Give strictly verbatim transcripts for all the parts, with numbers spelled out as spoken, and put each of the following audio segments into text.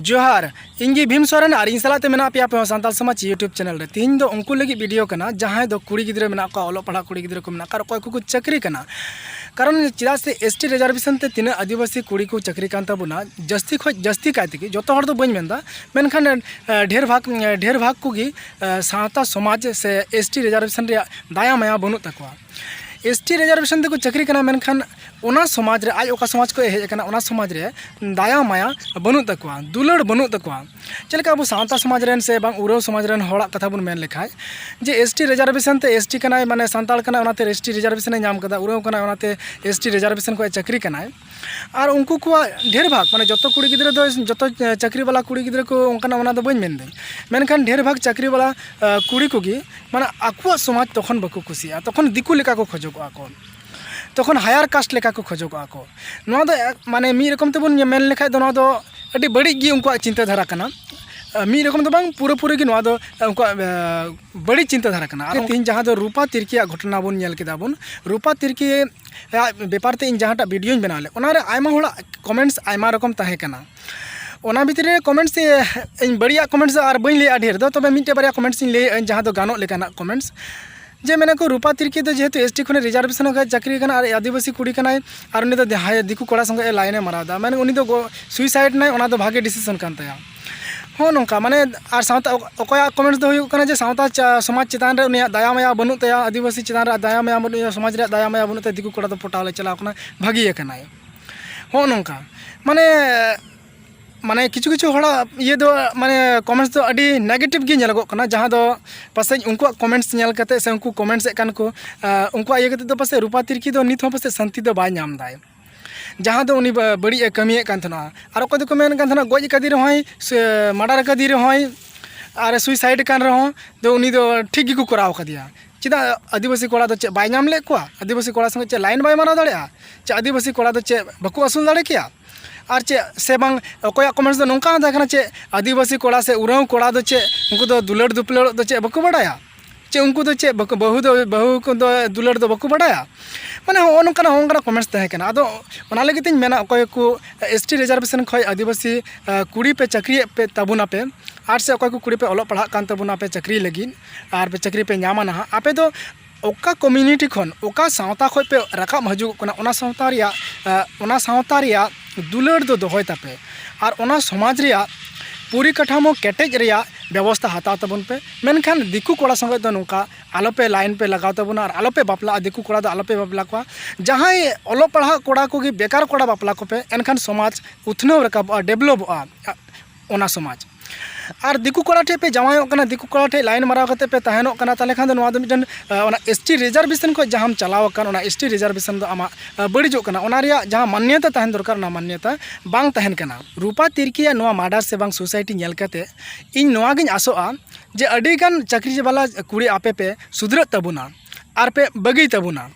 ᱡᱚᱦᱟᱨ, ᱤᱧ ᱜᱮ ᱵᱷᱤᱢ ᱥᱚᱨᱮᱱ ᱟᱨ ᱤᱧ ᱥᱟᱞᱟᱜ ᱛᱮ ᱢᱮᱱᱟᱜ ᱯᱮᱭᱟ ᱟᱯᱮ ᱦᱚᱸ ᱥᱟᱱᱛᱟᱲ ᱥᱚᱢᱟᱡᱽ YouTube ᱪᱮᱱᱮᱞ ᱨᱮ᱾ ᱛᱤᱦᱤᱧ ᱫᱚ ᱩᱱᱠᱩ ᱞᱟᱹᱜᱤᱫ ᱵᱷᱤᱰᱤᱭᱳ ᱠᱟᱱᱟ, ᱡᱟᱦᱟᱸᱭ ᱫᱚ ᱠᱩᱲᱤ ᱜᱤᱫᱽᱨᱟᱹ ᱢᱮᱱᱟᱜ ᱠᱚᱣᱟ, ᱚᱞᱚᱜ ᱯᱟᱲᱦᱟᱜ ᱠᱩᱲᱤ ᱜᱤᱫᱽᱨᱟᱹ ᱠᱚ ᱢᱮᱱᱟᱜ ᱠᱚᱣᱟ, ᱟᱨ ᱚᱠᱚᱭ ᱠᱚᱠᱚ ᱪᱟᱹᱠᱨᱤ ᱠᱟᱱᱟ᱾ ᱠᱟᱨᱚᱱ ᱪᱮᱫᱟᱜ ᱥᱮ ST reservation ᱛᱮ ᱛᱤᱱᱟᱹᱜ ᱟᱹᱫᱤᱵᱟᱹᱥᱤ ᱠᱩᱲᱤ ᱠᱚ ᱪᱟᱹᱠᱨᱤ ᱠᱟᱱ ᱛᱟᱵᱚᱱᱟ, ᱡᱟᱹᱥᱛᱤ ᱠᱷᱚᱱ ᱡᱟᱹᱥᱛᱤ ᱠᱟᱭ ᱛᱮᱜᱮ, ᱡᱚᱛᱚ ᱦᱚᱲ ᱫᱚ ᱵᱟᱹᱧ ᱢᱮᱱᱫᱟ, ᱢᱮᱱᱠᱷᱟᱱ ᱰᱷᱮᱨ ᱵᱷᱟᱜᱽ ᱰᱷᱮᱨ ᱵᱷᱟᱜᱽ ᱠᱚᱜᱮ ᱥᱟᱶᱛᱟ ᱥᱚᱢᱟᱡᱽ ᱥᱮ ST reservation ᱨᱮᱭᱟᱜ ᱫᱟᱭᱟ ᱢᱟᱭᱟ ᱵᱟᱹᱱᱩᱜ ᱛᱟᱠᱚᱣᱟ᱾ ST reservation ᱛᱮᱠᱚ ᱪᱟᱹᱠᱨᱤ ᱠᱟᱱᱟ, ᱢᱮᱱᱠᱷᱟᱱ ᱚᱱᱟ ᱥᱚᱢᱟᱡᱽ ᱨᱮ, ᱟᱡ ᱚᱠᱟ ᱥᱚᱢᱟᱡᱽ ᱠᱷᱚᱱ ᱦᱮᱡ ᱟᱠᱟᱱᱟ, ᱚᱱᱟ ᱥᱚᱢᱟᱡᱽ ᱨᱮ ᱫᱟᱭᱟ ᱢᱟᱭᱟ ᱵᱟᱹᱱᱩᱜ ᱛᱟᱠᱚᱣᱟ, ᱫᱩᱞᱟᱹᱲ ᱵᱟᱹᱱᱩᱜ ᱛᱟᱠᱚᱣᱟ᱾ ᱪᱮᱫ ᱞᱮᱠᱟ ᱟᱵᱚ ᱥᱟᱶᱛᱟ ᱥᱚᱢᱟᱡᱽ ᱨᱮᱱ ᱥᱮ ᱵᱟᱝ ᱩᱨᱟᱹᱣ ᱥᱚᱢᱟᱡᱽ ᱨᱮᱱ ᱦᱚᱲᱟᱜ ᱠᱟᱛᱷᱟ ᱵᱚᱱ ᱢᱮᱱ ᱞᱮᱠᱷᱟᱡ, ᱡᱮ ST reservation ᱛᱮ ST ᱠᱟᱱᱟᱭ, ᱢᱟᱱᱮ ᱥᱟᱱᱛᱟᱲ ᱠᱟᱱᱟᱭ, ᱚᱱᱟᱛᱮ ST reservation ᱮ ᱧᱟᱢ ᱠᱟᱫᱟ, ᱩᱨᱟᱹᱣ ᱠᱟᱱᱟᱭ, ᱚᱱᱟᱛᱮ ST reservation ᱠᱷᱚᱱ ᱪᱟᱹᱠᱨᱤ ᱠᱟᱱᱟᱭ᱾ ᱟᱨ ᱩᱱᱠᱩ ᱠᱚᱣᱟᱜ ᱰᱷᱮᱨ ᱵᱷᱟᱜᱽ, ᱢᱟᱱᱮ ᱡᱚᱛᱚ ᱠᱩᱲᱤ ᱜᱤᱫᱽᱨᱟᱹ ᱫᱚ, ᱡᱚᱛᱚ ᱪᱟᱹᱠᱨᱤ ᱵᱟᱞᱟ ᱠᱩᱲᱤ ᱜᱤᱫᱽᱨᱟᱹ ᱠᱚ ᱚᱱᱠᱟᱱᱟ, ᱚᱱᱟ ᱫᱚ ᱵᱟᱹᱧ ᱢᱮᱱᱫᱟᱹᱧ, ᱢᱮᱱᱠᱷᱟᱱ ᱰᱷᱮᱨ ᱵᱷᱟᱜᱽ ᱪᱟᱹᱠᱨᱤ ᱵᱟᱞᱟ ᱠᱩᱲᱤ ᱠᱚᱜᱮ ᱢᱟᱱᱮ ᱟᱠᱚᱣᱟᱜ ᱥᱚᱢᱟᱡᱽ ᱛᱚᱠᱷᱚᱱ ᱵᱟᱠᱚ ᱠᱩᱥᱤᱭᱟᱜᱼᱟ, ᱛᱚᱠᱷᱚᱱ ᱫᱤᱠᱩ ᱞᱮᱠᱟ ᱠᱚ ᱠᱷᱚᱡᱚᱜᱚᱜᱼᱟ ᱠᱚ, ᱛᱚᱠᱷᱚᱱ higher caste ᱞᱮᱠᱟ ᱠᱚ ᱠᱷᱚᱡᱚᱜᱚᱜᱼᱟ ᱠᱚ᱾ ᱱᱚᱣᱟ ᱫᱚ ᱮᱠ-, ᱢᱟᱱᱮ ᱢᱤᱫ ᱨᱚᱠᱚᱢ ᱛᱮᱵᱚᱱ ᱢᱮᱱ ᱞᱮᱠᱷᱟᱡ ᱫᱚ ᱱᱚᱣᱟ ᱫᱚ ᱟᱹᱰᱤ ᱵᱟᱹᱲᱤᱡ ᱜᱮ ᱩᱱᱠᱩᱣᱟᱜ ᱪᱤᱱᱛᱟᱹ ᱫᱷᱟᱨᱟ ᱠᱟᱱᱟ᱾ ᱢᱤᱫ ᱨᱚᱠᱚᱢ ᱫᱚ ᱵᱟᱝ, ᱯᱩᱨᱟᱹᱯᱩᱨᱤ ᱜᱮ ᱱᱚᱣᱟ ᱫᱚ ᱩᱱᱠᱩᱣᱟᱜ ᱵᱟᱹᱲᱤᱡ ᱪᱤᱱᱛᱟᱹ ᱫᱷᱟᱨᱟ ᱠᱟᱱᱟ᱾ ᱟᱨ ᱛᱮᱦᱮᱧ ᱡᱟᱦᱟᱸ ᱫᱚ ᱨᱩᱯᱟ ᱛᱤᱨᱠᱤᱭᱟᱜ ᱜᱷᱚᱴᱚᱱᱟ ᱵᱚᱱ ᱧᱮᱞ ᱠᱮᱫᱟ ᱵᱚᱱ, ᱨᱩᱯᱟ ᱛᱤᱨᱠᱤ ᱟᱜ ᱵᱮᱯᱟᱨ ᱛᱮ ᱤᱧ ᱡᱟᱦᱟᱸᱴᱟᱜ ᱵᱷᱤᱰᱤᱭᱳᱧ ᱵᱮᱱᱟᱣ ᱞᱮᱫ, ᱚᱱᱟᱨᱮ ᱟᱭᱢᱟ ᱦᱚᱲᱟᱜ comments ᱟᱭᱢᱟ ᱨᱚᱠᱚᱢ ᱛᱟᱦᱮᱸ ᱠᱟᱱᱟ᱾ ᱚᱱᱟ ᱵᱷᱤᱛᱨᱤ ᱨᱮ comments, ᱤᱧ ᱵᱟᱹᱲᱤᱡᱟᱜ comments ᱫᱚ ᱟᱨ ᱵᱟᱹᱧ ᱞᱟᱹᱭᱟ ᱰᱷᱮᱨ ᱫᱚ, ᱛᱚᱵᱮ ᱢᱤᱫᱴᱮᱡ ᱵᱟᱨᱭᱟ comments ᱤᱧ ᱞᱟᱹᱭᱮᱫᱼᱟ ᱡᱟᱦᱟᱸ ᱫᱚ ᱜᱟᱱᱚᱜ ᱞᱮᱠᱟᱱᱟᱜ comments᱾ ᱡᱮ ᱢᱮᱱᱟ ᱠᱚ, ᱨᱩᱯᱟ ᱛᱤᱨᱠᱤ ᱫᱚ ᱡᱮᱦᱮᱛᱩ ST ᱠᱷᱚᱱᱮ reservation ᱠᱷᱚᱱ ᱪᱟᱹᱠᱨᱤ ᱠᱟᱱᱟ ᱟᱨ ᱟᱹᱫᱤᱵᱟᱹᱥᱤ ᱠᱩᱲᱤ ᱠᱟᱱᱟᱭ, ᱟᱨ ᱩᱱᱤ ᱫᱚ ᱡᱟᱦᱟᱸᱭ ᱫᱤᱠᱩ ᱠᱚᱲᱟ ᱥᱚᱸᱜᱮ ᱮ line ᱮ ᱢᱟᱨᱟᱣ ᱮᱫᱟ, ᱢᱟᱱᱮ ᱩᱱᱤ ᱫᱚ ᱜᱚ-, suicide ᱮᱱᱟᱭ, ᱚᱱᱟ ᱫᱚ ᱵᱷᱟᱜᱮ decision ᱠᱟᱱ ᱛᱟᱭᱟ᱾ ᱦᱚᱸ ᱱᱚᱝᱠᱟ ᱢᱟᱱᱮ, ᱟᱨ ᱥᱟᱶᱛᱟ ᱚᱠ-, ᱚᱠᱚᱭᱟᱜ comments ᱫᱚ ᱦᱩᱭᱩᱜ ᱠᱟᱱᱟ ᱡᱮ ᱥᱟᱶᱛᱟ ᱪᱟ-, ᱥᱚᱢᱟᱡᱽ ᱪᱮᱛᱟᱱ ᱨᱮ ᱩᱱᱤᱭᱟᱜ ᱫᱟᱭᱟ ᱢᱟᱭᱟ ᱵᱟᱹᱱᱩᱜ ᱛᱟᱭᱟ, ᱟᱹᱫᱤᱵᱟᱹᱥᱤ ᱪᱮᱛᱟᱱ ᱨᱮ ᱫᱟᱭᱟ ᱢᱟᱭᱟ ᱵᱟᱹᱱᱩᱜ ᱛᱟᱭᱟ, ᱥᱚᱢᱟᱡᱽ ᱨᱮᱭᱟᱜ ᱫᱟᱭᱟ ᱢᱟᱭᱟ ᱵᱟᱹᱱᱩᱜ ᱛᱟᱭᱟ, ᱫᱤᱠᱩ ᱠᱚᱲᱟ ᱫᱚ ᱯᱚᱴᱟᱣ ᱞᱮ ᱪᱟᱞᱟᱣ ᱠᱟᱱᱟ, ᱵᱷᱟᱹᱜᱤ ᱟᱠᱟᱱᱟᱭ᱾ ᱦᱚᱸᱜᱼᱚ ᱱᱚᱝᱠᱟ ᱢᱟᱱᱮ, ᱢᱟᱱᱮ ᱠᱤᱪᱷᱩ ᱠᱤᱪᱷᱩ ᱦᱚᱲᱟᱜ ᱤᱭᱟᱹ ᱫᱚ, ᱢᱟᱱᱮ comments ᱫᱚ ᱟᱹᱰᱤ negative ᱜᱮ ᱧᱮᱞᱚᱜᱚᱜ ᱠᱟᱱᱟ, ᱡᱟᱦᱟᱸ ᱫᱚ ᱯᱟᱥᱮᱡ ᱩᱱᱠᱩᱣᱟᱜ comments ᱧᱮᱞ ᱠᱟᱛᱮ ᱥᱮ ᱩᱱᱠᱩ comments ᱮᱫ ᱠᱟᱱ ᱠᱚ, ᱟᱸ, ᱩᱱᱠᱩᱣᱟᱜ ᱤᱭᱟᱹ ᱠᱟᱛᱮ ᱫᱚ ᱯᱟᱥᱮᱡ ᱨᱩᱯᱟ ᱛᱤᱨᱠᱤ ᱫᱚ ᱱᱤᱛ ᱦᱚᱸ ᱯᱟᱥᱮᱡ ᱥᱟᱱᱛᱤ ᱫᱚ ᱵᱟᱭ ᱧᱟᱢ ᱮᱫᱟᱭ, ᱡᱟᱦᱟᱸ ᱫᱚ ᱩᱱᱤ ᱵᱟ-, ᱵᱟᱹᱲᱤᱡ ᱮ ᱠᱟᱹᱢᱤᱭᱮᱫ ᱠᱟᱱ ᱛᱟᱦᱮᱱᱟ᱾ ᱟᱨ ᱚᱠᱚᱭ ᱫᱚᱠᱚ ᱢᱮᱱ ᱠᱟᱱ ᱛᱟᱦᱮᱱᱟ, ᱜᱚᱡ ᱠᱟᱫᱮ ᱨᱮᱦᱚᱸᱭ ᱥᱮ murder ᱠᱟᱫᱮ ᱨᱮᱦᱚᱸᱭ ᱟᱨ suicide ᱠᱟᱱ ᱨᱮᱦᱚᱸ ᱫᱚ ᱩᱱᱤ ᱫᱚ ᱴᱷᱤᱠ ᱜᱮᱠᱚ ᱠᱚᱨᱟᱣ ᱠᱟᱫᱮᱭᱟ᱾ ᱪᱮᱫᱟᱜ ᱟᱹᱫᱤᱵᱟᱹᱥᱤ ᱠᱚᱲᱟ ᱫᱚ ᱪᱮᱫ ᱵᱟᱭ ᱧᱟᱢ ᱞᱮᱫ ᱠᱚᱣᱟ? ᱟᱹᱫᱤᱵᱟᱹᱥᱤ ᱠᱚᱲᱟ ᱥᱚᱸᱜᱮ ᱪᱮᱫ line ᱵᱟᱭ ᱢᱟᱨᱟᱣ ᱫᱟᱲᱮᱭᱟᱜᱼᱟ? ᱪᱮᱫ ᱟᱹᱫᱤᱵᱟᱹᱥᱤ ᱠᱚᱲᱟ ᱫᱚ ᱪᱮᱫ ᱵᱟᱠᱚ ᱟᱹᱥᱩᱞ ᱫᱟᱲᱮ ᱠᱮᱭᱟ? ᱟᱨ ᱪᱮᱫ ᱥᱮ ᱵᱟᱝ, ᱚᱠᱚᱭᱟᱜ comments ᱫᱚ ᱱᱚᱝᱠᱟ ᱦᱚᱸ ᱛᱟᱦᱮᱸ ᱠᱟᱱᱟ, ᱪᱮᱫ ᱟᱹᱫᱤᱵᱟᱹᱥᱤ ᱠᱚᱲᱟ ᱥᱮ ᱩᱨᱟᱹᱣ ᱠᱚᱲᱟ ᱫᱚ ᱪᱮᱫ ᱩᱱᱠᱩ ᱫᱚ ᱫᱩᱞᱟᱹᱲ ᱫᱩᱯᱞᱟᱹᱲᱚᱜ ᱫᱚ ᱪᱮᱫ ᱵᱟᱠᱚ ᱵᱟᱰᱟᱭᱟ? ᱪᱮ ᱩᱱᱠᱩ ᱫᱚ ᱪᱮᱫ ᱵᱟᱠᱚ, ᱵᱟᱹᱦᱩ ᱫᱚ, ᱵᱟᱹᱦᱩ ᱠᱚᱫᱚ ᱫᱩᱞᱟᱹᱲ ᱫᱚ ᱵᱟᱠᱚ ᱵᱟᱰᱟᱭᱟ? ᱢᱟᱱᱮ ᱦᱚᱸᱜᱼᱚ ᱱᱚᱝᱠᱟᱱᱟᱜ, ᱦᱚᱸᱜᱼᱚ ᱱᱚᱝᱠᱟᱱᱟᱜ ᱠᱚᱢᱮᱱᱴᱥ ᱛᱟᱦᱮᱸ ᱠᱟᱱᱟ᱾ ᱟᱫᱚ ᱚᱱᱟ ᱞᱟᱹᱜᱤᱫ ᱛᱤᱧ ᱢᱮᱱᱟ, ᱚᱠᱚᱭ ᱠᱚ ᱮᱥ ᱴᱤ ᱨᱤᱡᱟᱨᱵᱷᱮᱥᱚᱱ ᱠᱷᱚᱱ ᱟᱹᱫᱤᱵᱟᱹᱥᱤ, ᱟᱸ, ᱠᱩᱲᱤ ᱯᱮ ᱪᱟᱹᱠᱨᱤᱭᱮᱫ ᱯᱮ ᱛᱟᱵᱚᱱᱟᱯᱮ, ᱟᱨ ᱥᱮ ᱚᱠᱚᱭ ᱠᱚ ᱠᱩᱲᱤ ᱯᱮ ᱚᱞᱚᱜ ᱯᱟᱲᱦᱟᱜ ᱠᱟᱱ ᱛᱟᱵᱚᱱᱟ ᱯᱮ ᱪᱟᱹᱠᱨᱤ ᱞᱟᱹᱜᱤᱫ, ᱟᱨ ᱯᱮ ᱪᱟᱹᱠᱨᱤ ᱯᱮ ᱧᱟᱢᱟ ᱱᱟᱦᱟᱜ, ᱟᱯᱮ ᱫᱚ ᱚᱠᱟ ᱠᱚᱢᱤᱭᱩᱱᱤᱴᱤ ᱠᱷᱚᱱ, ᱚᱠᱟ ᱥᱟᱶᱛᱟ ᱠᱷᱚᱱ ᱯᱮ ᱨᱟᱠᱟᱵ ᱦᱤᱡᱩᱜᱚᱜ ᱠᱟᱱᱟ, ᱚᱱᱟ ᱥᱟᱶᱛᱟ ᱨᱮᱭᱟᱜ, ᱟᱸ, ᱚᱱᱟ ᱥᱟᱶᱛᱟ ᱨᱮᱭᱟᱜ ᱫᱩᱞᱟᱹᱲ ᱫᱚ ᱫᱚᱦᱚᱭ ᱛᱟᱯᱮ, ᱟᱨ ᱚᱱᱟ ᱥᱚᱢᱟᱡᱽ ᱨᱮᱭᱟᱜ ᱯᱚᱨᱤᱠᱟᱴᱷᱟᱢᱳ ᱠᱮᱴᱮᱡ ᱨᱮᱭᱟᱜ ᱵᱮᱵᱚᱥᱛᱷᱟ ᱦᱟᱛᱟᱣ ᱛᱟᱵᱚᱱ ᱯᱮ᱾ ᱢᱮᱱᱠᱷᱟᱱ ᱫᱤᱠᱩ ᱠᱚᱲᱟ ᱥᱚᱸᱜᱮ ᱫᱚ ᱱᱚᱝᱠᱟ ᱟᱞᱚᱯᱮ ᱞᱟᱭᱤᱱ ᱯᱮ ᱞᱟᱜᱟᱣ ᱛᱟᱵᱚᱱᱟ, ᱟᱨ ᱟᱞᱚᱯᱮ ᱵᱟᱯᱞᱟᱜᱼᱟ, ᱫᱤᱠᱩ ᱠᱚᱲᱟ ᱫᱚ ᱟᱞᱚᱯᱮ ᱵᱟᱯᱞᱟ ᱠᱚᱣᱟ᱾ ᱡᱟᱦᱟᱸᱭ ᱚᱞᱚᱜ ᱯᱟᱲᱦᱟᱜ ᱠᱚᱲᱟ ᱠᱚᱜᱮ ᱵᱮᱠᱟᱨ ᱠᱚᱲᱟ ᱵᱟᱯᱞᱟ ᱠᱚᱯᱮ, ᱮᱱᱠᱷᱟᱱ ᱥᱚᱢᱟᱡᱽ ᱩᱛᱱᱟᱹᱣ ᱨᱟᱠᱟᱵᱚᱜᱼᱟ, ᱰᱮᱵᱷᱞᱚᱯᱚᱜᱼᱟ᱾ ᱚᱱᱟ ᱥᱚᱢᱟᱡᱽ᱾ ᱟᱨ ᱫᱤᱠᱩ ᱠᱚᱲᱟ ᱴᱷᱮᱱ ᱯᱮ ᱡᱟᱶᱟᱭᱚᱜ ᱠᱟᱱᱟ, ᱫᱤᱠᱩ ᱠᱚᱲᱟ ᱴᱷᱮᱱ ᱞᱟᱭᱤᱱ ᱢᱟᱨᱟᱣ ᱠᱟᱛᱮ ᱯᱮ ᱛᱟᱦᱮᱱᱚᱜ ᱠᱟᱱᱟ, ᱛᱟᱦᱚᱞᱮ ᱠᱷᱟᱱ ᱫᱚ ᱱᱚᱣᱟ ᱫᱚ ᱢᱤᱫᱴᱮᱱ, ᱟᱸ, ᱚᱱᱟ ᱮᱥ ᱴᱤ ᱨᱤᱡᱟᱨᱵᱷᱮᱥᱚᱱ ᱠᱷᱚᱱ ᱡᱟᱦᱟᱸᱢ ᱪᱟᱞᱟᱣ ᱟᱠᱟᱱ, ᱚᱱᱟ ᱮᱥ ᱴᱤ ᱨᱤᱡᱟᱨᱵᱷᱮᱥᱚᱱ ᱫᱚ ᱟᱢᱟᱜ, ᱟᱸ, ᱵᱟᱹᱲᱤᱡᱚᱜ ᱠᱟᱱᱟ᱾ ᱚᱱᱟ ᱨᱮᱭᱟᱜ ᱡᱟᱦᱟᱸ ᱢᱟᱱᱱᱚᱛᱟ ᱛᱟᱦᱮᱱ ᱫᱚᱨᱠᱟᱨ, ᱚᱱᱟ ᱢᱟᱱᱱᱚᱛᱟ ᱵᱟᱝ ᱛᱟᱦᱮᱱ ᱠᱟᱱᱟ᱾ ᱨᱩᱯᱟ ᱛᱤᱨᱠᱤᱭᱟᱜ ᱱᱚᱣᱟ ᱢᱟᱨᱰᱟᱨ ᱥᱮ ᱵᱟᱝ ᱥᱩᱥᱟᱭᱤᱴ ᱧᱮᱞ ᱠᱟᱛᱮ ᱤᱧ ᱱᱚᱣᱟ ᱜᱤᱧ ᱟᱥᱚᱜᱼᱟ ᱡᱮ ᱟᱹᱰᱤᱜᱟᱱ ᱪᱟᱹᱠᱨᱤ ᱵᱟᱞᱟ ᱠᱩᱲᱤ ᱟᱯᱮ ᱯᱮ ᱥᱩᱫᱷᱨᱟᱹᱜ ᱛᱟᱵᱚᱱᱟ ᱟᱨ ᱯᱮ ᱵᱟᱹᱜᱤ ᱛᱟᱵᱚᱱᱟ᱾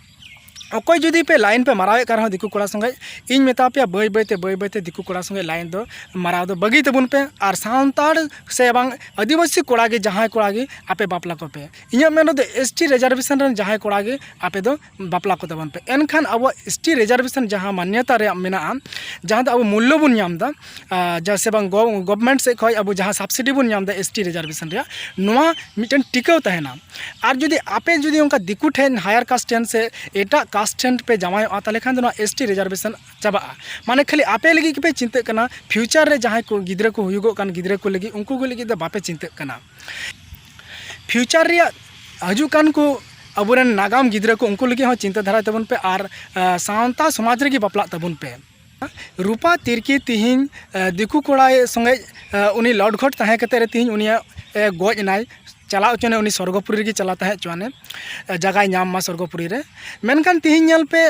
ᱚᱠᱚᱭ ᱡᱩᱫᱤ ᱯᱮ ᱞᱟᱭᱤᱱ ᱯᱮ ᱢᱟᱨᱟᱣᱮᱫ ᱠᱟᱱ ᱨᱮᱦᱚᱸ ᱫᱤᱠᱩ ᱠᱚᱲᱟ ᱥᱚᱸᱜᱮ, ᱤᱧ ᱢᱮᱛᱟ ᱯᱮᱭᱟ, ᱵᱟᱹᱭ ᱵᱟᱹᱭ ᱛᱮ, ᱵᱟᱹᱭ ᱵᱟᱹᱭ ᱛᱮ ᱫᱤᱠᱩ ᱠᱚᱲᱟ ᱥᱚᱸᱜᱮ ᱞᱟᱭᱤᱱ ᱫᱚ ᱢᱟᱨᱟᱣ ᱫᱚ ᱵᱟᱹᱜᱤ ᱛᱟᱵᱚᱱ ᱯᱮ᱾ ᱟᱨ ᱥᱟᱱᱛᱟᱲ ᱥᱮ ᱵᱟᱝ ᱟᱹᱫᱤᱵᱟᱹᱥᱤ ᱠᱚᱲᱟ ᱜᱮ, ᱡᱟᱦᱟᱸᱭ ᱠᱚᱲᱟ ᱜᱮ ᱟᱯᱮ ᱵᱟᱯᱞᱟ ᱠᱚᱯᱮ᱾ ᱤᱧᱟᱹᱜ ᱢᱮᱱ ᱫᱚ ᱮᱥ ᱴᱤ ᱨᱤᱡᱟᱨᱵᱷᱮᱥᱚᱱ ᱨᱮᱱ ᱡᱟᱦᱟᱸᱭ ᱠᱚᱲᱟ ᱜᱮ ᱟᱯᱮ ᱫᱚ ᱵᱟᱯᱞᱟ ᱠᱚ ᱛᱟᱵᱚᱱ ᱯᱮ᱾ ᱮᱱᱠᱷᱟᱱ ᱟᱵᱚᱣᱟᱜ ᱮᱥ ᱴᱤ ᱨᱤᱡᱟᱨᱵᱷᱮᱥᱚᱱ ᱡᱟᱦᱟᱸ ᱢᱟᱱᱱᱚᱛᱟ ᱨᱮᱭᱟᱜ ᱢᱮᱱᱟᱜᱼᱟ, ᱡᱟᱦᱟᱸ ᱫᱚ ᱟᱵᱚ ᱢᱩᱞᱞᱚ ᱵᱚᱱ ᱧᱟᱢ ᱮᱫᱟ, ᱟᱨ ᱡᱟᱦᱟᱸ ᱥᱮ ᱵᱟᱝ ᱜᱚ-, ᱜᱚᱵᱷᱢᱮᱱᱴ ᱥᱮᱫ ᱠᱷᱚᱱ ᱟᱵᱚ ᱡᱟᱦᱟᱸ ᱥᱟᱵᱥᱤᱰᱤ ᱵᱚᱱ ᱧᱟᱢ ᱮᱫᱟ ᱮᱥ ᱴᱤ ᱨᱤᱡᱟᱨᱵᱷᱮᱥᱚᱱ ᱨᱮᱭᱟᱜ, ᱱᱚᱣᱟ ᱢᱤᱫᱴᱮᱱ ᱴᱤᱠᱟᱹᱣ ᱛᱟᱦᱮᱱᱟ᱾ ᱟᱨ ᱡᱩᱫᱤ ᱟᱯᱮ ᱡᱩᱫᱤ ᱚᱱᱠᱟ ᱫᱤᱠᱩ ᱴᱷᱮᱱ, ᱦᱟᱭᱟᱨ ᱠᱟᱥᱴ ᱴᱷᱮᱱ ᱥᱮ ᱮᱴᱟᱜ ᱠᱟᱥᱴ ᱴᱷᱮᱱ ᱯᱮ ᱡᱟᱶᱟᱭᱚᱜᱼᱟ, ᱛᱟᱦᱚᱞᱮ ᱠᱷᱟᱱ ᱫᱚ ᱱᱚᱣᱟ ᱮᱥ ᱴᱤ ᱨᱤᱡᱟᱨᱵᱷᱮᱥᱚᱱ ᱪᱟᱵᱟᱜᱼᱟ᱾ ᱢᱟᱱᱮ ᱠᱷᱟᱹᱞᱤ ᱟᱯᱮ ᱞᱟᱹᱜᱤᱫ ᱜᱮᱯᱮ ᱪᱤᱱᱛᱟᱹᱜ ᱠᱟᱱᱟ, ᱯᱷᱤᱭᱩᱪᱟᱨ ᱨᱮ ᱡᱟᱦᱟᱸᱭ ᱠᱚ ᱜᱤᱫᱽᱨᱟᱹ ᱠᱚ ᱦᱩᱭᱩᱜᱚᱜ ᱠᱟᱱ ᱜᱤᱫᱽᱨᱟᱹ ᱠᱚ ᱞᱟᱹᱜᱤᱫ, ᱩᱱᱠᱩ ᱠᱚ ᱞᱟᱹᱜᱤᱫ ᱫᱚ ᱵᱟᱯᱮ ᱪᱤᱱᱛᱟᱹᱜ ᱠᱟᱱᱟ᱾ ᱯᱷᱤᱭᱩᱪᱟᱨ ᱨᱮᱭᱟᱜ ᱦᱤᱡᱩᱜ ᱠᱟᱱ ᱠᱚ ᱟᱵᱚᱨᱮᱱ ᱱᱟᱜᱟᱢ ᱜᱤᱫᱽᱨᱟᱹ ᱠᱚ, ᱩᱱᱠᱩ ᱞᱟᱹᱜᱤᱫ ᱦᱚᱸ ᱪᱤᱱᱛᱟᱹ ᱫᱷᱟᱨᱟᱭ ᱛᱟᱵᱚᱱ ᱯᱮ᱾ ᱟᱨ, ᱟᱸ, ᱥᱟᱶᱛᱟ ᱥᱚᱢᱟᱡᱽ ᱨᱮᱜᱮ ᱵᱟᱯᱞᱟᱜ ᱛᱟᱵᱚᱱ ᱯᱮ᱾ ᱨᱩᱯᱟ ᱛᱤᱨᱠᱤ ᱛᱤᱦᱤᱧ, ᱟᱸ, ᱫᱤᱠᱩ ᱠᱚᱲᱟᱭ ᱥᱚᱸᱜᱮ, ᱟᱸ, ᱩᱱᱤ ᱞᱚᱰᱜᱷᱚᱴ ᱛᱟᱦᱮᱸ ᱠᱟᱛᱮ ᱨᱮ ᱛᱤᱦᱤᱧ ᱩᱱᱤᱭᱟᱜ, ᱮ, ᱜᱚᱡ ᱮᱱᱟᱭ, ᱪᱟᱞᱟᱣ ᱦᱚᱪᱚ ᱮᱱᱟᱭ, ᱩᱱᱤ ᱥᱚᱨᱜᱚᱯᱩᱨᱤ ᱨᱮᱜᱮ ᱪᱟᱞᱟᱣ ᱛᱟᱦᱮᱸ ᱦᱚᱪᱚᱣᱟᱱᱮ, ᱮ, ᱡᱟᱜᱟᱭ ᱧᱟᱢ ᱢᱟ ᱥᱚᱨᱜᱚᱯᱩᱨᱤ ᱨᱮ᱾ ᱢᱮᱱᱠᱷᱟᱱ ᱛᱤᱦᱤᱧ ᱧᱮᱞ ᱯᱮ,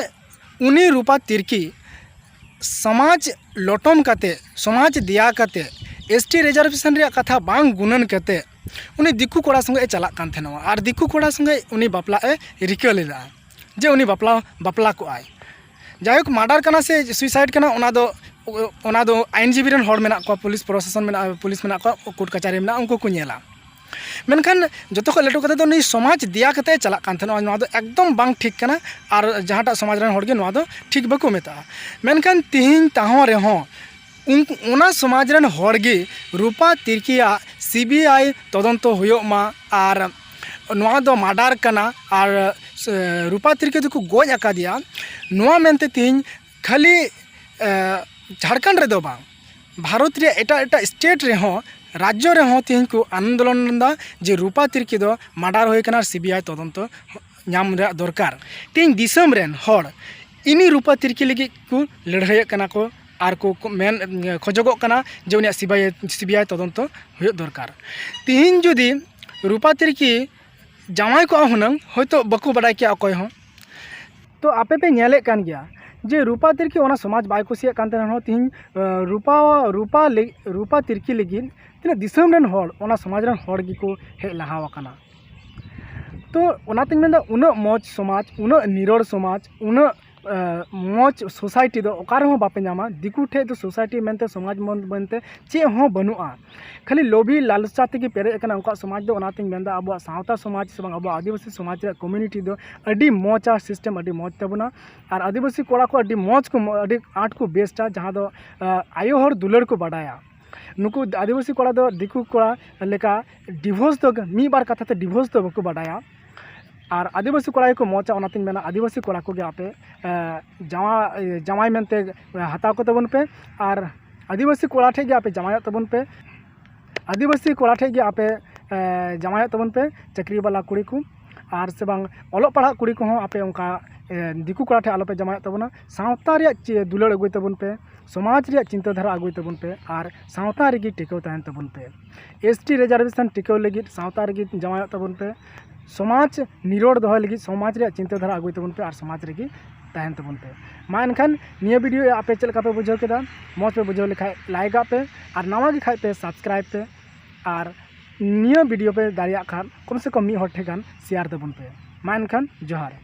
ᱩᱱᱤ ᱨᱩᱯᱟ ᱛᱤᱨᱠᱤ ᱥᱚᱢᱟᱡᱽ ᱞᱚᱴᱚᱢ ᱠᱟᱛᱮ, ᱥᱚᱢᱟᱡᱽ ᱫᱮᱭᱟ ᱠᱟᱛᱮ, ᱮᱥ ᱴᱤ ᱨᱤᱡᱟᱨᱵᱷᱮᱥᱚᱱ ᱨᱮᱭᱟᱜ ᱠᱟᱛᱷᱟ ᱵᱟᱝ ᱜᱩᱱᱟᱹᱱ ᱠᱟᱛᱮ ᱩᱱᱤ ᱫᱤᱠᱩ ᱠᱚᱲᱟ ᱥᱚᱸᱜᱮ ᱮ ᱪᱟᱞᱟᱜ ᱠᱟᱱ ᱛᱟᱦᱮᱱᱚᱜᱼᱟ᱾ ᱟᱨ ᱫᱤᱠᱩ ᱠᱚᱲᱟ ᱥᱚᱸᱜᱮ ᱩᱱᱤ ᱵᱟᱯᱞᱟᱜ ᱮ ᱨᱤᱠᱟᱹ ᱞᱮᱫᱟ, ᱡᱮ ᱩᱱᱤ ᱵᱟᱯᱞᱟ, ᱵᱟᱯᱞᱟ ᱠᱚᱜᱼᱟᱭ᱾ ᱡᱟᱭᱦᱳᱠ, ᱢᱟᱨᱰᱟᱨ ᱠᱟᱱᱟ ᱥᱮ ᱥᱩᱭᱥᱟᱭᱤᱰ ᱠᱟᱱᱟ, ᱚᱱᱟ ᱫᱚ, ᱚᱱᱟ ᱫᱚ ᱟᱭᱤᱱᱡᱤᱵᱤ ᱨᱮᱱ ᱦᱚᱲ ᱢᱮᱱᱟᱜ ᱠᱚᱣᱟ, ᱯᱩᱞᱤᱥ ᱯᱨᱚᱥᱟᱥᱚᱱ ᱢᱮᱱᱟᱜᱼᱟ, ᱯᱩᱞᱤᱥ ᱢᱮᱱᱟᱜ ᱠᱚᱣᱟ, ᱠᱳᱨᱴ ᱠᱟᱪᱷᱟᱨᱤ ᱢᱮᱱᱟᱜᱼᱟ, ᱩᱱᱠᱩ ᱠᱚ ᱧᱮᱞᱟ᱾ ᱢᱮᱱᱠᱷᱟᱱ ᱡᱚᱛᱚ ᱠᱷᱚᱱ ᱞᱟᱹᱴᱩ ᱠᱟᱛᱷᱟ ᱫᱚ ᱱᱩᱭ ᱥᱚᱢᱟᱡᱽ ᱫᱮᱭᱟ ᱠᱟᱛᱮ ᱪᱟᱞᱟᱜ ᱠᱟᱱ ᱛᱟᱦᱮᱱᱟ᱾ ᱱᱚᱣᱟ ᱫᱚ ᱮᱠᱫᱚᱢ ᱵᱟᱝ ᱴᱷᱤᱠ ᱠᱟᱱᱟ᱾ ᱟᱨ ᱡᱟᱦᱟᱸᱴᱟᱜ ᱥᱚᱢᱟᱡᱽ ᱨᱮᱱ ᱦᱚᱲ ᱜᱮ ᱱᱚᱣᱟ ᱫᱚ ᱴᱷᱤᱠ ᱵᱟᱠᱚ ᱢᱮᱛᱟᱜᱼᱟ᱾ ᱢᱮᱱᱠᱷᱟᱱ ᱛᱤᱦᱤᱧ ᱛᱟᱦᱚᱸ ᱨᱮᱦᱚᱸ ᱩᱱᱠᱩ, ᱚᱱᱟ ᱥᱚᱢᱟᱡᱽ ᱨᱮᱱ ᱦᱚᱲ ᱜᱮ ᱨᱩᱯᱟ ᱛᱤᱨᱠᱤᱭᱟᱜ ᱥᱤ ᱵᱤ ᱟᱭ ᱛᱚᱫᱚᱱᱛᱚ ᱦᱩᱭᱩᱜ ᱢᱟ, ᱟᱨ ᱱᱚᱣᱟ ᱫᱚ ᱢᱟᱨᱰᱟᱨ ᱠᱟᱱᱟ, ᱟᱨ, ᱮ, ᱨᱩᱯᱟ ᱛᱤᱨᱠᱤ ᱫᱚᱠᱚ ᱜᱚᱡ ᱟᱠᱟᱫᱮᱭᱟ, ᱱᱚᱣᱟ ᱢᱮᱱᱛᱮ ᱛᱤᱦᱤᱧ ᱠᱷᱟᱹᱞᱤ, ᱮ, ᱡᱷᱟᱲᱠᱷᱚᱸᱰ ᱨᱮᱫᱚ ᱵᱟᱝ, ᱵᱷᱟᱨᱚᱛ ᱨᱮᱭᱟᱜ ᱮᱴᱟᱜ ᱮᱴᱟᱜ ᱥᱴᱮᱴ ᱨᱮᱦᱚᱸ, ᱨᱟᱡᱽᱡᱚ ᱨᱮᱦᱚᱸ ᱛᱤᱦᱤᱧ ᱠᱚ ᱟᱱᱫᱳᱞᱚᱱ ᱮᱫᱟ ᱡᱮ ᱨᱩᱯᱟ ᱛᱤᱨᱠᱤ ᱫᱚ ᱢᱟᱨᱰᱟᱨ ᱦᱩᱭ ᱠᱟᱱᱟ ᱟᱨ ᱥᱤ ᱵᱤ ᱟᱭ ᱛᱚᱫᱚᱱᱛᱚ ᱧᱟᱢ ᱨᱮᱭᱟᱜ ᱫᱚᱨᱠᱟᱨ᱾ ᱛᱤᱦᱤᱧ ᱫᱤᱥᱚᱢ ᱨᱮᱱ ᱦᱚᱲ ᱤᱱᱤ ᱨᱩᱯᱟ ᱛᱤᱨᱠᱤ ᱞᱟᱹᱜᱤᱫ ᱠᱚ ᱞᱟᱹᱲᱦᱟᱹᱭᱮᱫ ᱠᱟᱱᱟ ᱠᱚ ᱟᱨ ᱠᱚ ᱠᱚ ᱢᱮᱱ, ᱠᱷᱚᱡᱚᱜᱚᱜ ᱠᱟᱱᱟ ᱡᱮ ᱩᱱᱤᱭᱟᱜ C B I, C B I ᱛᱚᱫᱚᱱᱛᱚ ᱦᱩᱭᱩᱜ ᱫᱚᱨᱠᱟᱨ᱾ ᱛᱤᱦᱤᱧ ᱡᱩᱫᱤ ᱨᱩᱯᱟ ᱛᱤᱨᱠᱤ ᱡᱟᱶᱟᱭ ᱠᱚᱜᱼᱟ ᱦᱩᱱᱟᱹᱝ, ᱦᱚᱭᱛᱳ ᱵᱟᱠᱚ ᱵᱟᱰᱟᱭ ᱠᱮᱭᱟ ᱚᱠᱚᱭ ᱦᱚᱸ᱾ ᱛᱚ ᱟᱯᱮ ᱯᱮ ᱧᱮᱞᱮᱫ ᱠᱟᱱ ᱜᱮᱭᱟ ᱡᱮ ᱨᱩᱯᱟ ᱛᱤᱨᱠᱤ ᱚᱱᱟ ᱥᱚᱢᱟᱡᱽ ᱵᱟᱭ ᱠᱩᱥᱤᱭᱟᱜ ᱠᱟᱱ ᱛᱟᱦᱮᱱ ᱨᱮᱦᱚᱸ, ᱛᱤᱦᱤᱧ, ᱮ, ᱨᱩᱯᱟ, ᱨᱩᱯᱟ ᱞᱮ-, ᱨᱩᱯᱟ ᱛᱤᱨᱠᱤ ᱞᱟᱹᱜᱤᱫ ᱛᱤᱱᱟᱹᱜ ᱫᱤᱥᱚᱢ ᱨᱮᱱ ᱦᱚᱲ, ᱚᱱᱟ ᱥᱚᱢᱟᱡᱽ ᱨᱮᱱ ᱦᱚᱲ ᱜᱮᱠᱚ ᱦᱮᱡ ᱞᱟᱦᱟ ᱟᱠᱟᱱᱟ᱾ ᱛᱚ ᱚᱱᱟᱛᱤᱧ ᱢᱮᱱᱫᱟ, ᱩᱱᱟᱹᱜ ᱢᱚᱡᱽ ᱥᱚᱢᱟᱡᱽ, ᱩᱱᱟᱹᱜ ᱱᱤᱨᱚᱲ ᱥᱚᱢᱟᱡᱽ, ᱩᱱᱟᱹᱜ, ᱮ, ᱢᱚᱡᱽ ᱥᱳᱥᱟᱭᱴᱤ ᱫᱚ ᱚᱠᱟ ᱨᱮᱦᱚᱸ ᱵᱟᱯᱮ ᱧᱟᱢᱟ᱾ ᱫᱤᱠᱩ ᱴᱷᱮᱡ ᱫᱚ ᱥᱳᱥᱟᱭᱴᱤ ᱢᱮᱱᱛᱮ, ᱥᱚᱢᱟᱡᱽ ᱢᱚᱱ ᱢᱮᱱᱛᱮ ᱪᱮᱫ ᱦᱚᱸ ᱵᱟᱹᱱᱩᱜᱼᱟ᱾ ᱠᱷᱟᱹᱞᱤ ᱞᱳᱵᱷᱤ ᱞᱟᱞᱪᱟ ᱛᱮᱜᱮ ᱯᱮᱨᱮᱡ ᱟᱠᱟᱱᱟ ᱩᱱᱠᱩᱣᱟᱜ ᱥᱚᱢᱟᱡᱽ ᱫᱚ᱾ ᱚᱱᱟᱛᱤᱧ ᱢᱮᱱᱫᱟ, ᱟᱵᱚᱣᱟᱜ ᱥᱟᱶᱛᱟ ᱥᱚᱢᱟᱡᱽ ᱥᱮ ᱵᱟᱝ ᱟᱵᱚᱣᱟᱜ ᱟᱹᱫᱤᱵᱟᱹᱥᱤ ᱥᱚᱢᱟᱡᱽ ᱨᱮᱭᱟᱜ ᱠᱚᱢᱤᱭᱩᱱᱤᱴᱤ ᱫᱚ ᱟᱹᱰᱤ ᱢᱚᱡᱽ ᱟᱨ ᱥᱤᱥᱴᱮᱢ ᱟᱹᱰᱤ ᱢᱚᱡᱽ ᱛᱟᱵᱚᱱᱟ᱾ ᱟᱨ ᱟᱹᱫᱤᱵᱟᱹᱥᱤ ᱠᱚᱲᱟ ᱠᱚ ᱟᱹᱰᱤ ᱢᱚᱡᱽ ᱠᱚ, ᱟᱹᱰᱤ ᱟᱸᱴ ᱠᱚ ᱵᱮᱥᱴᱟ, ᱡᱟᱦᱟᱸ ᱫᱚ, ᱟ, ᱟᱭᱳ ᱦᱚᱲ ᱫᱩᱞᱟᱹᱲ ᱠᱚ ᱵᱟᱰᱟᱭᱟ᱾ ᱱᱩᱠᱩ ᱟᱹᱫᱤᱵᱟᱹᱥᱤ ᱠᱚᱲᱟ ᱫᱚ ᱫᱤᱠᱩ ᱠᱚᱲᱟ ᱞᱮᱠᱟ ᱰᱤᱵᱷᱳᱨᱥ ᱫᱚ, ᱢᱤᱫ ᱵᱟᱨ ᱠᱟᱛᱷᱟ ᱛᱮ ᱰᱤᱵᱷᱳᱨᱥ ᱫᱚ ᱵᱟᱠᱚ ᱵᱟᱰᱟᱭᱟ᱾ ᱟᱨ ᱟᱹᱫᱤᱵᱟᱹᱥᱤ ᱠᱚᱲᱟ ᱜᱮᱠᱚ ᱢᱚᱡᱟ, ᱚᱱᱟᱛᱤᱧ ᱢᱮᱱᱟ ᱟᱹᱫᱤᱵᱟᱹᱥᱤ ᱠᱚᱲᱟ ᱠᱚᱜᱮ ᱟᱯᱮ, ᱮ, ᱡᱟᱶᱟ-, ᱮ, ᱡᱟᱶᱟᱭ ᱢᱮᱱᱛᱮ ᱦᱟᱛᱟᱣ ᱠᱚᱛᱟ ᱵᱚᱱ ᱯᱮ᱾ ᱟᱨ ᱟᱹᱫᱤᱵᱟᱹᱥᱤ ᱠᱚᱲᱟ ᱴᱷᱮᱡ ᱜᱮ ᱟᱯᱮ ᱡᱟᱶᱟᱭᱚᱜ ᱛᱟᱵᱚᱱ ᱯᱮ᱾ ᱟᱹᱫᱤᱵᱟᱹᱥᱤ ᱠᱚᱲᱟ ᱴᱷᱮᱡ ᱜᱮ ᱟᱯᱮ, ᱮ, ᱡᱟᱶᱟᱭᱚᱜ ᱛᱟᱵᱚᱱ ᱯᱮ, ᱪᱟᱹᱠᱨᱤ ᱵᱟᱞᱟ ᱠᱩᱲᱤ ᱠᱚ᱾ ᱟᱨ ᱥᱮ ᱵᱟᱝ ᱚᱞᱚᱜ ᱯᱟᱲᱦᱟᱜ ᱠᱩᱲᱤ ᱠᱚᱦᱚᱸ ᱟᱯᱮ ᱚᱱᱠᱟ, ᱮ, ᱫᱤᱠᱩ ᱠᱚᱲᱟ ᱴᱷᱮᱡ ᱟᱞᱚᱯᱮ ᱡᱟᱶᱟᱭᱚᱜ ᱛᱟᱵᱚᱱᱟ᱾ ᱥᱟᱶᱛᱟ ᱨᱮᱭᱟᱜ ᱪᱮ-, ᱫᱩᱞᱟᱹᱲ ᱟᱹᱜᱩᱭ ᱛᱟᱵᱚᱱ ᱯᱮ, ᱥᱚᱢᱟᱡᱽ ᱨᱮᱭᱟᱜ ᱪᱤᱱᱛᱟᱹ ᱫᱷᱟᱨᱟ ᱟᱹᱜᱩᱭ ᱛᱟᱵᱚᱱ ᱯᱮ, ᱟᱨ ᱥᱟᱶᱛᱟ ᱨᱮᱜᱮ ᱴᱤᱠᱟᱹᱣ ᱛᱟᱦᱮᱱ ᱛᱟᱵᱚᱱ ᱯᱮ᱾ ᱮᱥ ᱴᱤ ᱨᱤᱡᱟᱨᱵᱷᱮᱥᱚᱱ ᱴᱤᱠᱟᱹᱣ ᱞᱟᱹᱜᱤᱫ ᱥᱟᱶᱛᱟ ᱨᱮᱜᱮ ᱡᱟᱶᱟᱭᱚᱜ ᱛᱟᱵᱚᱱ ᱯᱮ᱾ ᱥᱚᱢᱟᱡᱽ ᱱᱤᱨᱚᱲ ᱫᱚᱦᱚᱭ ᱞᱟᱹᱜᱤᱫ ᱥᱚᱢᱟᱡᱽ ᱨᱮᱭᱟᱜ ᱪᱤᱱᱛᱟᱹ ᱫᱷᱟᱨᱟ ᱟᱹᱜᱩᱭ ᱛᱟᱵᱚᱱ ᱯᱮ ᱟᱨ ᱥᱚᱢᱟᱡᱽ ᱨᱮᱜᱮ ᱛᱟᱦᱮᱱ ᱛᱟᱵᱚᱱ ᱯᱮ᱾ ᱢᱟ ᱮᱱᱠᱷᱟᱱ ᱱᱤᱭᱟᱹ ᱵᱷᱤᱰᱤᱭᱳ ᱟᱯᱮ ᱪᱮᱫ ᱞᱮᱠᱟ ᱯᱮ ᱵᱩᱡᱷᱟᱹᱣ ᱠᱮᱫᱟ? ᱢᱚᱡᱽ ᱯᱮ ᱵᱩᱡᱷᱟᱹᱣ ᱞᱮᱠᱷᱟᱡ ᱞᱟᱭᱤᱠ ᱟᱜ ᱯᱮ, ᱟᱨ ᱱᱟᱣᱟ ᱜᱮ ᱠᱷᱟᱡ ᱯᱮ ᱥᱟᱵᱥᱠᱨᱟᱭᱤᱵ ᱯᱮ, ᱟᱨ ᱱᱤᱭᱟᱹ ᱵᱷᱤᱰᱤᱭᱳ ᱯᱮ ᱫᱟᱲᱮᱭᱟᱜ ᱠᱷᱟᱱ ᱠᱚᱢ ᱥᱮ ᱠᱚᱢ ᱢᱤᱫ ᱦᱚᱲ ᱴᱷᱮᱱ ᱜᱟᱱ ᱥᱮᱭᱟᱨ ᱛᱟᱵᱚᱱ ᱯᱮ᱾ ᱢᱟ ᱮᱱᱠᱷᱟᱱ ᱡᱚᱦᱟᱨ᱾